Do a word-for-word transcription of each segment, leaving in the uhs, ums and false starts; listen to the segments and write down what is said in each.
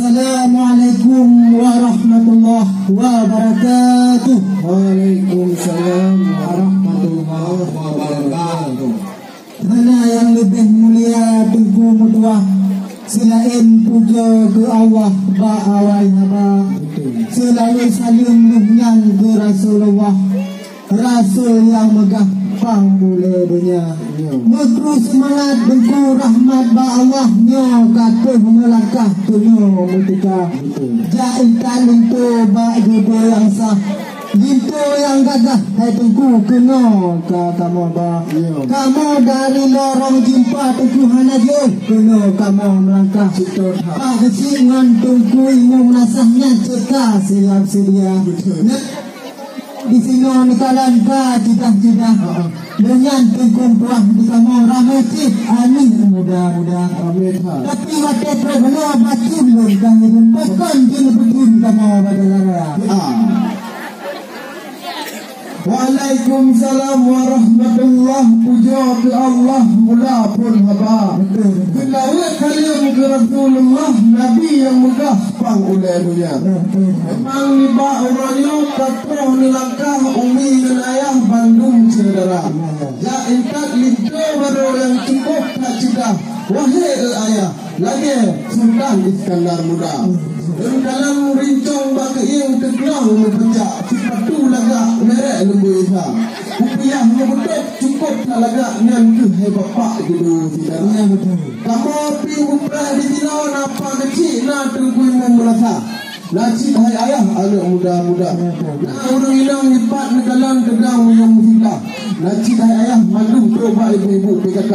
Assalamualaikum warahmatullahi wabarakatuh. Waalaikumsalam warahmatullahi wabarakatuh. Hana nyang leubeh mulia Teungku meutuah, seulaén pujoe keu Allah bak awai haba. Seulalu saleuem lheueh nyan keu Rasulullah, Rasul nyang meugah pang ulée donya. Meukru seumangat Teungku, rahmat bak Allah nyoe ka teuh meulangkah keunoe meuteuka. Jak intat linto bak judo nyang sah. Linto nyang gagah hai Teungku keunoe ka kamoe ba. Kamoe dari lorong jimpa Teungku hana jiôh keunoe kamoe meulangkah. Pak Geuchik ngon Teungku Imum Nasah nyan ceuka siap seudia. Disinoe neukalon ka jidah-jidah. Deungon teungku puah di kamoe ramé cit aneuk muda-muda. Ramé that. Tapi watée trok bunoe bacut lôn ka hireuen, pakon jeuet beutôi kamoe bak dalam raya. Ah. Waalaikumsalam warahmatullah. Pujoe keu Allah mula phon haba. Beutôi. Seulaweuet saleuem keu Rasulullah, Nabi nyang meugah pang ulée donya. Beutôi. Memang nibak uroe nyoe ka troh neulangkah umi ngon ayah bandum syedara. Jak intat linto barô nyang cukôp that ceudah, wahé e ayah, lagée Sultan Iskandar Muda. Dalam rincong bak keuieng teuklong meupeucak, sipatu lagak merek leumbui sa. Kupiah meubeutôb cukôp that lagak, nyan keuh hai bapak judo syedara. Kamoe pih mupreh disinoe na Pak Geuchik, na Teungku Imum Meunasah. Na cit hai ayah aneuk muda-muda. Na ureuëng inong ipat neukalon teudong miyueb musibah. Na cit hai ayah mandum trok bak ibu-ibu P K K.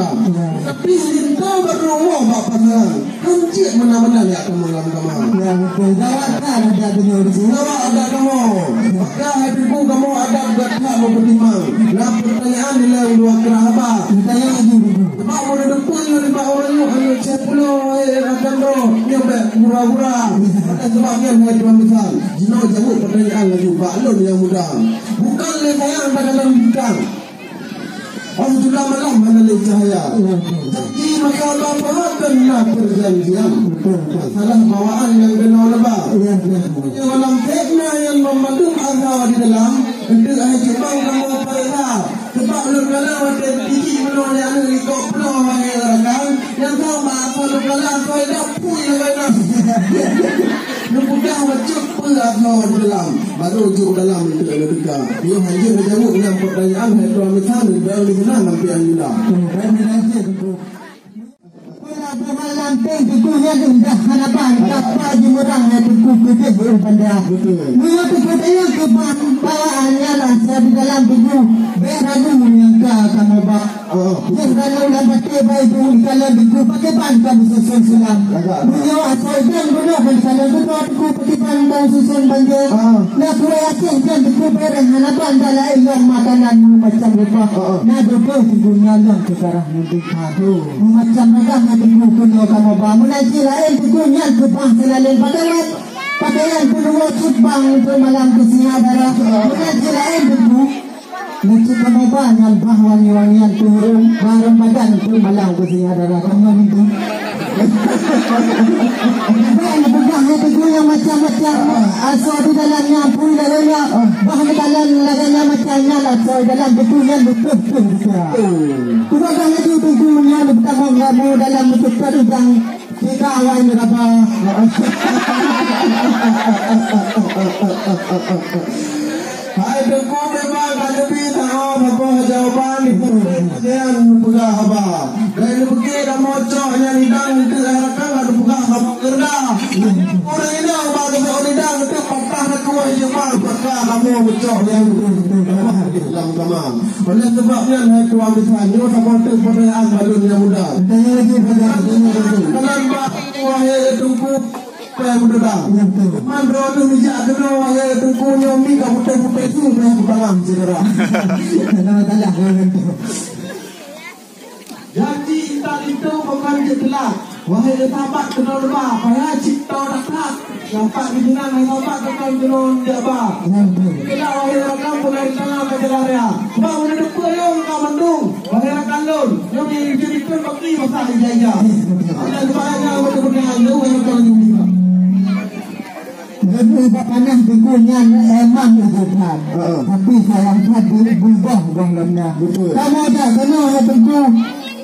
Tapi linto barô woe bak pasangan. Han cit meunan-meunan jak tamong lam kama. Ya, beutôi. Gawat that adat tanyoe di sini. Gawat adat kamoe. Maka hai Teungku, kamoe adat gata meupeutimang. Na peutanyaan dilèe ulôn keurah haba. Tanya laju, Teungku. Sebab meunurot peue nyoe nibak ureuëng nyoe hana cit pulo, eh, akan droe, nyoe bèk hura-hura. Oleh sebab nyan, hai tuan bisan, jinoe jaweueb peutanyaan laju bak lôn nyang muda. Bukon lé sayang takalon bintang. Oh, sudah malam hana lé cahya. Janji masa bak pohon dan na perjanjian. Masalah bawaan nyang keunoe leuba. Meunyoe lam fitnah nyang meumandum asa di dalam, enteuk hai cubang kamoe pareksa. Sebab lôn kalon watée jijak meunoe lé aneuk likot pulo hai rakan, nyang ka bak asoe lôn kalon asoe idap pui lagée na. Neupeugah bacut peue asoe di dalam, barô jok dalam untuk neuteuka. Nyoe hanjeuet neujaweueb nyang peutanyaan hai tuan bisan, dan di sinan nampian Yuda. Peunabuhan lanteng Teungku nyan indah hana ban, kapa jimeurang nyan Teungku keudeh u banda. Betul. Meunyoe Teungku tanyong keu ban bawaan nyan asa di dalam Teungku, bèk ragu nyang ka kamoe ba. Oh. Nyang dalam lam baté bai Teungku, dikalon Teungku paké ban ka meususon sulam. Agak. Meunyoe asoe idang bunoe ban dikalon bunoe Teungku paké ban ka meususon banjir. Ah. Na kuweh Aceh nyan Teungku bereng hana ban, dan laén lom makanan macam rupa. Ah, ah. Na dodo Teungku nyan lom keu darah. Aduh, macam ragam na Teungku keunoe kamoe ba. Meunan cit laén Teungku nyan keubah seulalén pakaian. Pakaian peunuwoe cit bang untuk malam keu sinyak dara. Meunan cit laén Teungku. Nyan cit kamoe ba nyan bah wangi-wangian, peurueng barang badan untuk malam keu sinyak dara. Kamoe Teungku. Bah neupeugah hai Teungku nyang macam-macam. Asoe di dalam nyan pui lagée nyan. Bah di dalam lagée nyan macam nyan, asoe di dalam Teungku nyan beutôi-beutôi. Kupeugah laju Teungku nyan beutamong kamoe dalam meuseutôt udang. Tika awai meuraba. Hai Teungku, memang ka neubi tangoe saboh jawaban di peurtanyaan peugah haba. Dari neupiké kamoe cok nyan idang, neuteuek hai rakan ka neupeugah kamoe keureudah. Ureueng inong ba geusok idang, neuteuek patah takue jeumah, maka kamoe meucok nyan lam kama. Oleh sebab nyan, hai tuan bisan, nyoe saboh teuk peutanyaan bak lôn nyang muda. Tanya lagi, tanya lagi. Dalam bak wahé Teungku, Peureulèe meudoda. Iya, betul. Man droeneuh neujak keunoe, wahé Teungku, nyoe mi ka putéh-putéh su, payah kutangang syedara. Tanang salah, ya, betul. Janji intat linto bukan jeuet telat. Wahé sahabat keunoe leuba, payah cit toe that-that. Nampak di sinan, hai sahabat, keunoe keunoe jak ba. Iya, betul. Keunoe, wahé rakan, peureulèe tangang ka jalan raya. Sebab udah depan lôn ka mandum. Wahé rakan lôn, nyoe di sini pun bagi masa ija-ija. Ada sebarang yang betul-betul yang jauh yang kau juga. Nyan emang jeuet that. Heeh. Tapi sayang that di-, beubah gohlom nyan. Betul. Kamoe jak keunoe hai Teungku,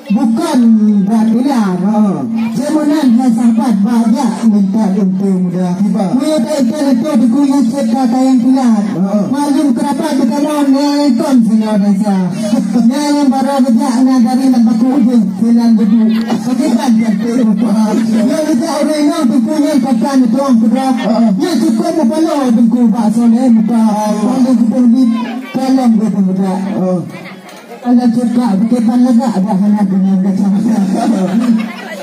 bukon bak pilar. Heeh. Cuma nan hai sahabat bak jak minta untung muda. Kiban. Meunyoe tak ikan itu Teungku nyan cit ka kayang pilar. Heeh. Maklum kerabat di kamoe nyan kon singoh desya. Nyan nyang barô geujak na dari Lam Bakong Ujong, Sinan Geudu. Pakriban jantung rupa. Nyan geujak ureueng inong Teungku nyan pakan tuang keudroe. Nyan cukôp meupaloe Teungku bak Soleh muka. Lalu geupeuleueh kalon geupeumuda. Kalau cukak pakriban lagak dah hana deungon kacamata.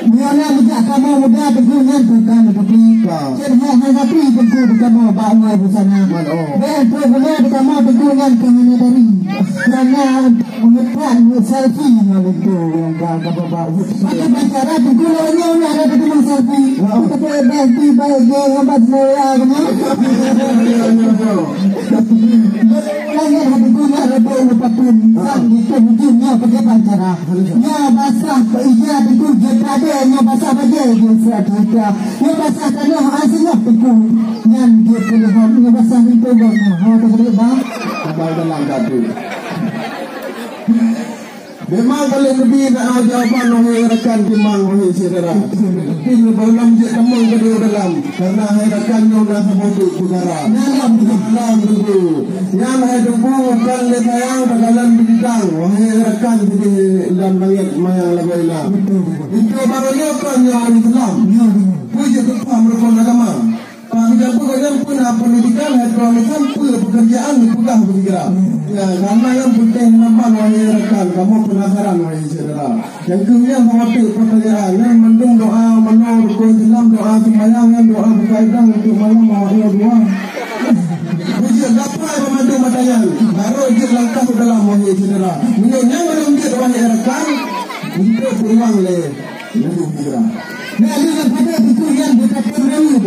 Nyoe na meujak kamoe muda Teungku nyan tukang tapi. Ka. Cen hai hai tapi Teungku di kamoe bak ngon busana. Man, oh. Bèk trok guna di kamoe Teungku nyan keu hana dari. Karena meungeuthan selfie ngon itu nyang ka ka bawa. Ada bicara Teungku lawan nyoe na ada ketemu selfie. Oh. Tapi bèk ti baik dia ngambat selera kena. Langit hati guna rebek ngon patun. Sang itu hujung nyoe pakriban cara. Nyoe basah ija Teungku jeuet padé, nyoe basah bajèe jeuet seuhat. Nyoe basah tanoh asingoh Teungku. Nyan jeuet keu leuhom, nyoe basah linto gob nyoe. Ho teubiet bang. Abang tenang tadi. Memang paléng leubeh na jawaban wahai rakan timang wahai syedara. Tapi leubeh lom jeuet tamong keudua dalam. Karena hai rakan nyoe na saboh teuk peugara. Dalam, dalam Teungku. Nyan hai Teungku kon lé sayang takalon bintang, wahai rakan sidéh lam langét manyang lagoina. Betul, betul. Itu baru nyoe kon nyoe ureueng Islam. Ya, betul. Peue jeuet paham rukon agama. Pak Bidang peue nyan peue na pendidikan, hai tuan Islam peue pekerjaan dipeugah beugera. Hmm. Ya, karena nyang penting nampak wahai rakan, kamoe penasaran wahai syedara. Nyang keuh nyan sama teuk pertanyaan, nyan mandum doa manoe rukon Islam, doa sumbayang, nyan doa buka idang untuk malam awak nyoe dua. Bujur gapai meumandum mata nyan, baru jeuet langkah u dalam wahai syedara. Meunyoe nyan belum jeuet wahai rakan, untuk peluang lé. Mandum hijrah. Nyan lé pada buku nyan buka peureulee.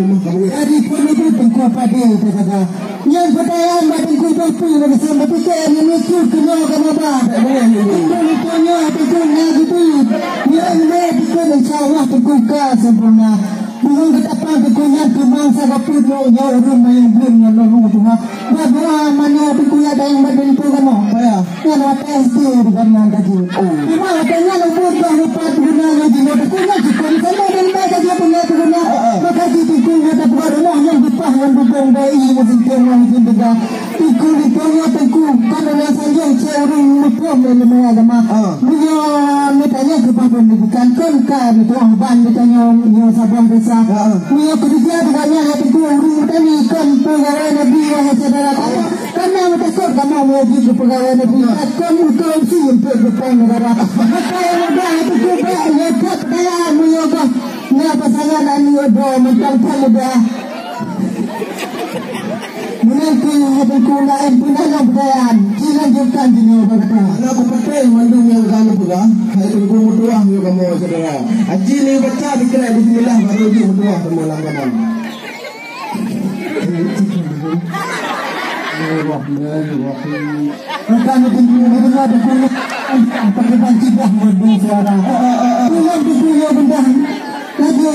Dari peureulee buku pada kata. Nyang peutayaan bak Teungku Tohpi bak Gasem Bapike meunyoe keunoe ka meuba. Teungku nyoe Teungku na geubeuet. Nyoe lé Teungku insya Allah Teungku ka sempurna. Buhong geutapang Teungku nyan teumang sagoe peuet nyoe ureueng mayang bleueng ngon lôn tuha. Bak doa manoe Teungku ya dayang bak Teungku kamoe. Ya. Nyan watèe S D bukan nyan tadi. Oh. Cuma watèe nyan umur dah lupa guna lagi. Mau Teungku nyan cukup sama dan baik aja punya Teungku nyan. Heeh. Maka di Teungku nyan tak buat rumah yang gepah yang dukung bayi musim tiang yang musim tiga. Teungku di Teungku Teungku kan ada sanjung cewek ureueng muphom dari lima agama. Heeh. Beliau ni tanya ke pendidikan kan ka di tuang ban di tanya nyoe sabang desa. Heeh. Beliau kerja dengan nyan Teungku ureueng tadi kan pegawai negeri wahai saudara. Karena meutakot kamoe meunyoe jeuet keu peugawée negeri, takot meukorupsi untuk depan negara. Maka nyang muda itu cuba lekat daya meunyoe goh na pasangan aneuk droe mantong that muda. Meunan keuh Teungku laén peunanom peudayaan, dilanjutkan jinoe bak gata. Hana kupatéh mandum nyang ka neupeugah, hai Teungku meutuah nyoe kamoe syedara. Aji neubaca dikeue bismillah baru jih meutuah kamoe lam kamoe. Bismillahirrahmanirrahim. Bukan itu dulu, itu dulu, itu dulu. Pakai banci dah merdu suara. Tulang itu dulu, benda. Lagi,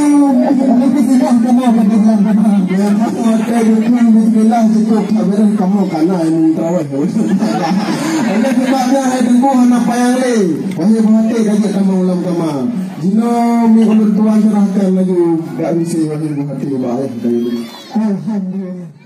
lebih sudah kamu ke dalam rumah. Ya, kamu ada dukung, bismillah, cukup tak beres kamu, karena ilmu terawih. Oleh sebabnya, hai Teungku, hana payah lé. Wahai buhati, kaji kamu ulang kama. Jinoe mi ulun tuan serahkan laju bak bisi wahai buhati, bak ayah dari. Alhamdulillah.